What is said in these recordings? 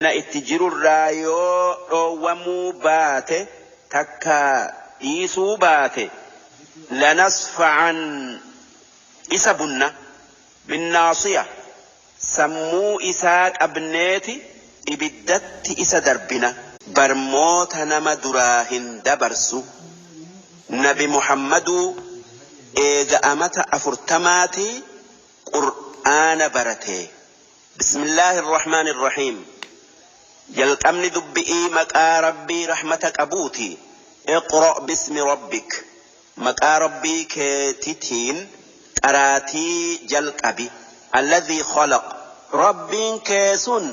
Itti jirurraa yoo dhoowwamuu baate, takka dhiisuu baate, lanasfacan isa bunna binnaasiya, sammuu isaa qabneeti ibiddatti isa darbina. Barmoota nama duraa hin dabarsu. Nabi Muhammaduu eega amata 40maatii qur'aana barate. Bismillaahi irrahmaani irrahiim. Jalqabni dubbi'ii maqaa Rabbii rahmata qabuuti. Iqra' bismi rabbik. Maqaa Rabbii keetitiin qaraatii jalqabi. Alladhii khalaq. Rabbiin kee sun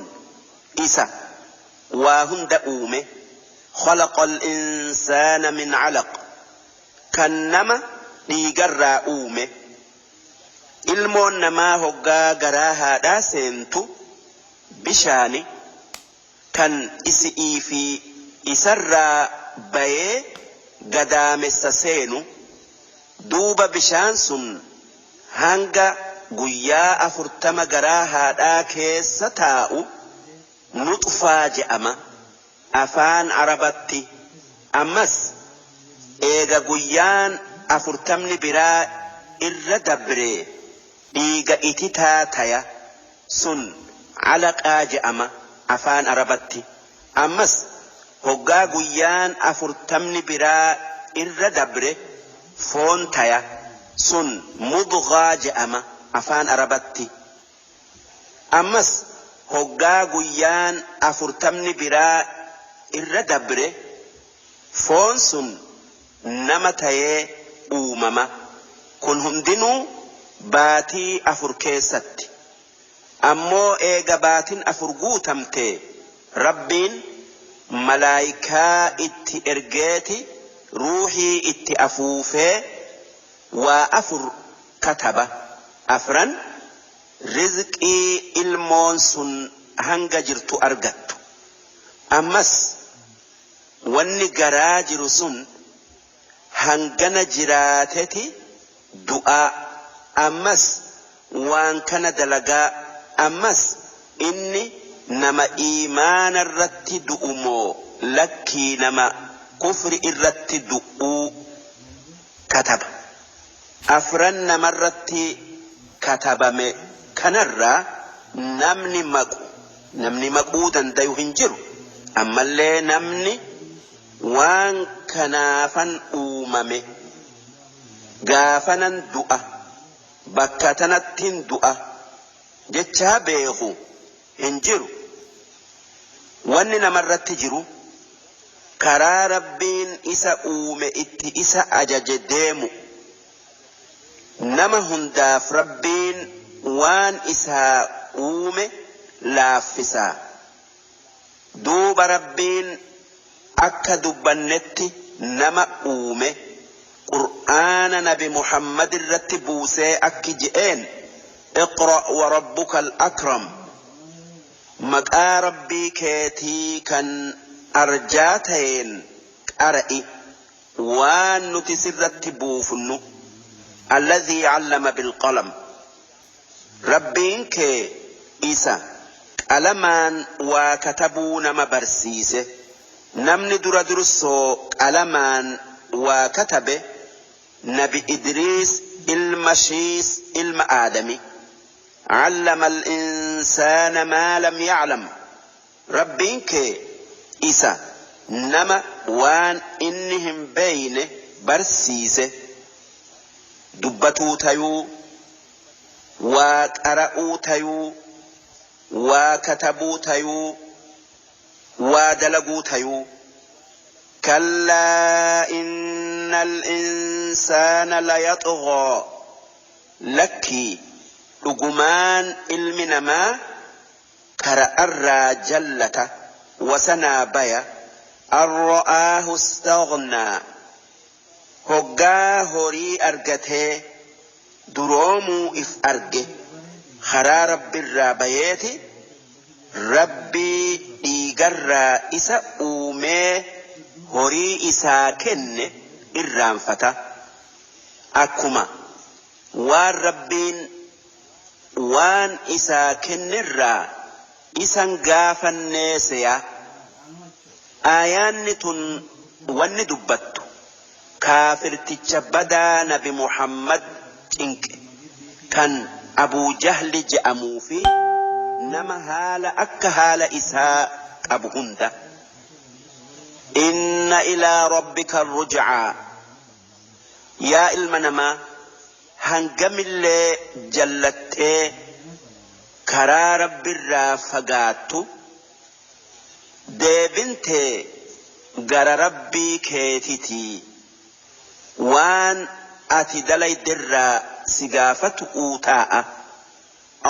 isa waa hunda uume. Khalaqal insaana min calaq. Kan nama dhiigarraa uume. Ilmoon namaa hoggaa garaa haadhaa seentu bishaani kan isi'iifii isarraa bayee gadaamessa seenu, duuba bishaan sun hanga guyyaa 40 garaa haadhaa keessa taa'u nuxfaa je'ama afaan arabatti, ammas eega guyyaan afurtamni biraa irra dabree dhiiga ititaa taya, sun alaqaa je'ama afaan arabatti, ammas hoggaa guyyaan afurtamni biraa irra dabre foon taya, sun mudghaa je'ama afaan arabatti, ammas hoggaa guyyaan afurtamni biraa irra dabre foon sun nama tayee uumama. Kun hundinuu baatii 4 keessatti. Ammoo eega baatin 4 guutamte Rabbiin malaaykaa itti ergeeti ruuhii itti afuufee waa 4 kataba. Afran rizqii ilmoon sun hanga jirtu argattu. Ammas wanni garaa jiru sun hangana jiraateti du'aa, ammas waan kana dalagaa, ammas inni nama iimaanarratti du'u moo lakkii nama kufri'irratti du'uu kataba. Afran namarratti katabame kanarraa namni maqu, namni maquu dandayu hin jiru. Ammallee namni waan kanaafan uumame, gaafanan du'a, bakka tanattin du'a jechaa beekhu hin jiru. Wanni namarratti jiru, karaa Rabbiin isa uume itti isa ajaje deemu. Nama hundaaf Rabbiin waan isaa uume laaffisaa. Duuba Rabbiin akka dubbannetti nama uume, qur'aana nabi Muhammadirratti buusee akki je'een: iqra' wa rabbukal akram, maqaa Rabbii keetii kan arjaa tayeen qara'i, waan nuti sirratti buufnu. Alladhii 'allama bilqalam. Rabbiin kee isa qalamaan waa katabuu nama barsiise. Namni dura dursoo qalamaan waa katabe nabi Idriis ilma Shiis ilma Aadami. 'Allama al-insaana maa lam ya'lam. Rabbiin kee isa nama waan inni hin beeyne barsiise, dubbatuu tayuu, waa qara'uu tayuu, waa katabuu tayuu, waa dalaguu tayuu. Kallaa innal insaana layaxghaa, lakkii dhugumaan ilmi namaa kara'arraa jallata, wasanaa baya. An ra'aahu istaghnaa, hoggaa horii argatee duroomuu if arge, karaa Rabbirraa bayeeti Rabbii dhiigarraa isa uumee horii isaa kenne irraanfata. Akkuma waan Rabbiin waan isaa kennerraa Isan gaafannee seya. Aayaanni tun wanni dubbattu kaafirticha badaa Nabi Muhammad cinqe kan Abuu Jahli je'amuu fi nama haala akka haala isaa qabu hunda. Inna ilaa rabbika ruj'aa. Yaa ilma namaa, hangamillee jallattee karaa Rabbirraa fagaattu, deebin tee gara Rabbii keetitii. Waan ati dalayderraa si gaafatu'uu taa'a.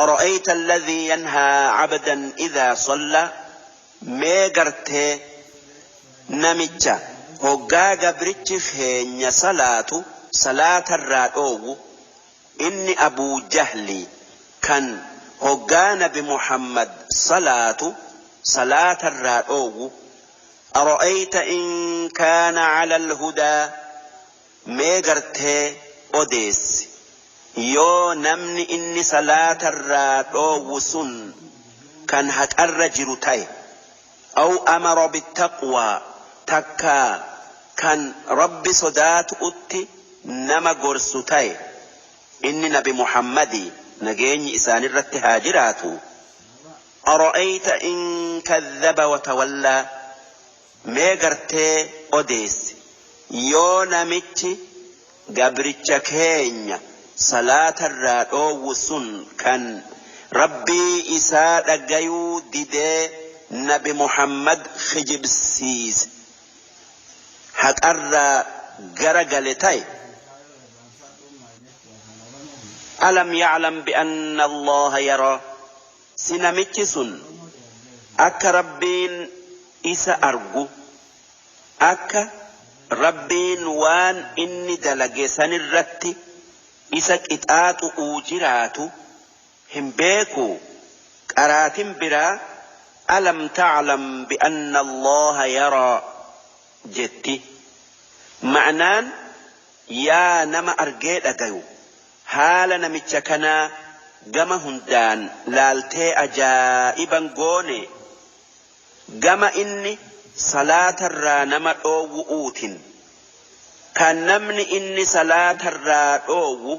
Ara'ayta alladhii yanhaa 'abdan idhaa sallaa. Mee gartee namicha hoggaa gabrichi keenya salaatu salaatarraa dhoowwu, inni Abuu Jahli kan hoggaa nabi Muhammad salaatu salaatarraa dhoowwu. Ara'ayta in kaana 'alal hudaa. Mee gartee odeessi yoo namni inni salaatarraa dhoowwu sun kan haqarra jiru taye, aw amara bittaqwaa, takkaa kan Rabbi sodaatu'utti nama gorsu taye, inni nabi Muhammadi nageenyi isaanirratti haa jiraatuu. Ara'ayta in kadhaba watawallaa. Mee gartee odeessi yoo namichi gabricha keenya salaatarraa dhoowwu sun kan Rabbii isaa dhagayuu didee nabi Muhammad kijibsiise haqarraa gara gale taye. Alam ya'lam bi'anna Allaaha yaraa. Si namichi sun akka Rabbiin isa argu, akka Rabbiin waan inni dalage sanirratti isa qixaaxu'uu jiraatu hin beekuu? Qaraatin biraa alam ta'lam bi'anna Allaaha yaraa jetti. Ma'naan yaa nama argee dhagayu, Haala namicha kanaa gama hundaan laaltee ajaa'iban goonee? Gama inni salaatarraa nama dhoowwu'uutin, kan namni inni salaatarraa dhoowwu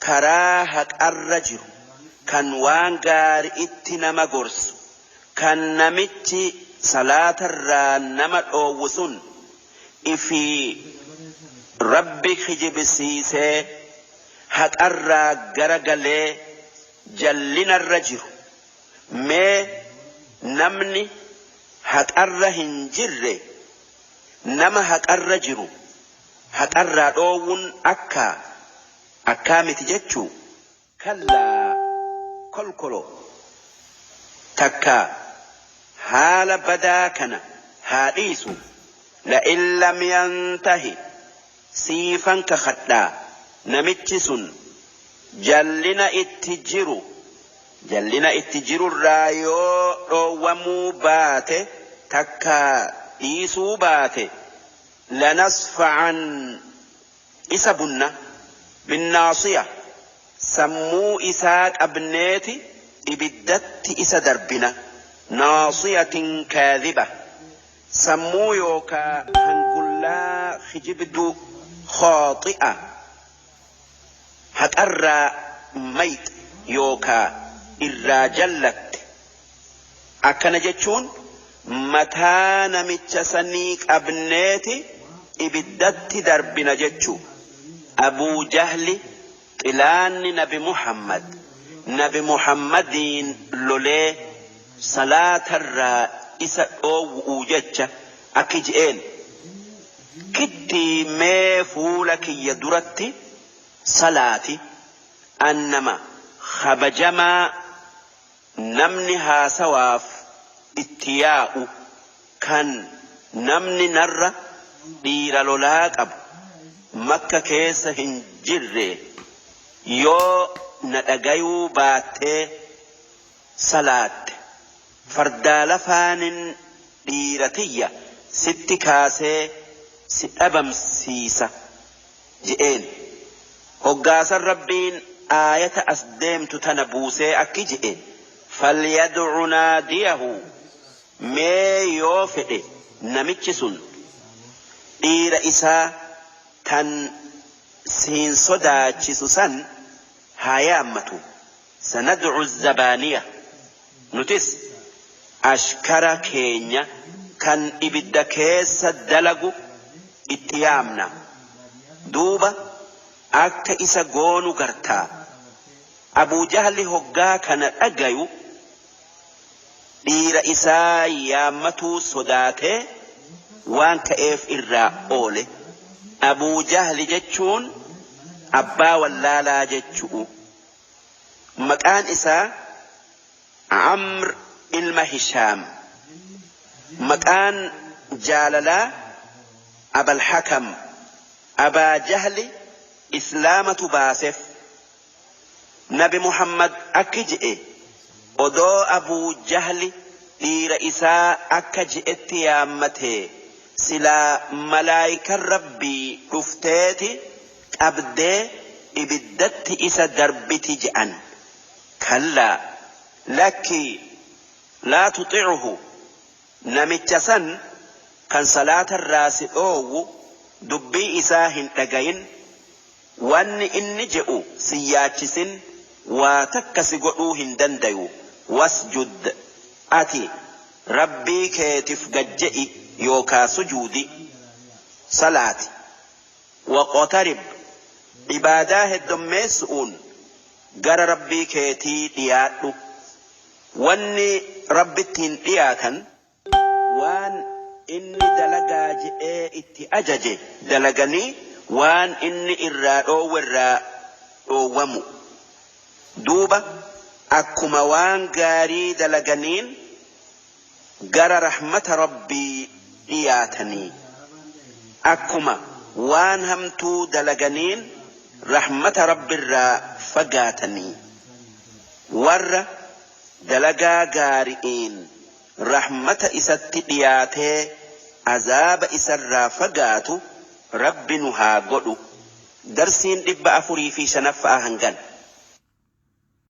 karaa haqarra jiru, kan waan gaari'itti nama gorsu, kan namichi salaatarraa nama dhoowwu sun ifii Rabbi kijibisiisee haqarraa gara galee jallinarra jiru. Mee namni haqarra hin jirre nama haqarra jiru haqarraa dhoowwun akkaa? Akkaa miti jechuu? Kallaa, kolkolo takka haala badaa kana haa dhiisu. La'in lam yantahi, siifan kakadhaa namichi sun jallina itti jiru jallina itti jirurraa yoo dhoowwamuu baate takkaa dhiisuu baate, lanasfa'an isa bunna, binnaasiya, sammuu isaa qabneeti ibiddatti isa darbina, naasiyatin kaadhiba, sammuu yookaa hangullaa kijibduu, khaaxi'a, haqarraa mayxe yookaa irraa jallatte. Akkana jechuun mataa namicha sanii qabneeti ibiddatti darbina jechu. Abuu Jahli xilaanni nabi Muhammad, nabi Muhammadiin lolee salaatarraa isa dhoowwu'uu jecha akki je'een, Kittii mee fuula kiyya duratti salaati, an nama khabajamaa Namni haasawaaf itti yaa'u kan namni narra dhiira lolaa qabu Makka keessa hin jirre yoo na dhagayuu baattee salaatte fardaa lafaanin dhiira tiyya sitti kaasee si dhabamsiisa je'een. Hoggaa san Rabbiin aayata as deemtu tana buusee akki je'e, Falyadcu naadiyahu, mee yoo fedhe namichi sun dhiira isaa tan siin sodaachisu san haa yaammatu. Sanadcu zabaaniya, nutis ashkara keenya kan ibidda keessa dalagu itti yaamna. Duuba akka isa goonu gartaa. Abuu Jahli hoggaa kana dhagayu dhiira isaa yaammatuu sodaatee waan ka'eef irraa oole. Abuu Jahli jechuun abbaa wallaalaa jechu'u. Maqaan isaa Amr ilma Hishaam. Maqaan jaalalaa Abal Hakam. Abaa Jahli Islaamatu baasef. Nabi Muhammad akki je'e, odoo Abuu Jahli dhiira isaa akka je'etti yaammatee silaa malaaykan Rabbii dhufteeti qabdee ibiddatti isa darbiti je'an. Kallaa, lakkii, laa tuxi'hu, namicha san kan salaatarraa si dhoowwu dubbii isaa hin dhagayin, Wanni inni je'u sin yaachisin, waa takka si godhuu hin dandayu. Wasjud, ati Rabbii keetif gad je'i yookaa sujuudi, salaati. Waqotarib, ibaadaa heddommeessu'uun gara Rabbii keetii dhiyaadhu. Wanni Rabbittiin dhiyaatan, Waan inni dalagaa je'ee itti ajaje dalaganii waan inni irraa dhoowwerraa dhoowwamu. Duuba akkuma waan gaarii dalaganiin gara rahmata Rabbii dhiyaatanii, akkuma waan hamtuu dalaganiin rahmata Rabbirraa fagaatanii. Warra dalagaa gaari'iin rahmata isatti dhiyaatee azaaba isarraa fagaatu Rabbi nu haa godhu. Darsiin 405ffa'aa hangana.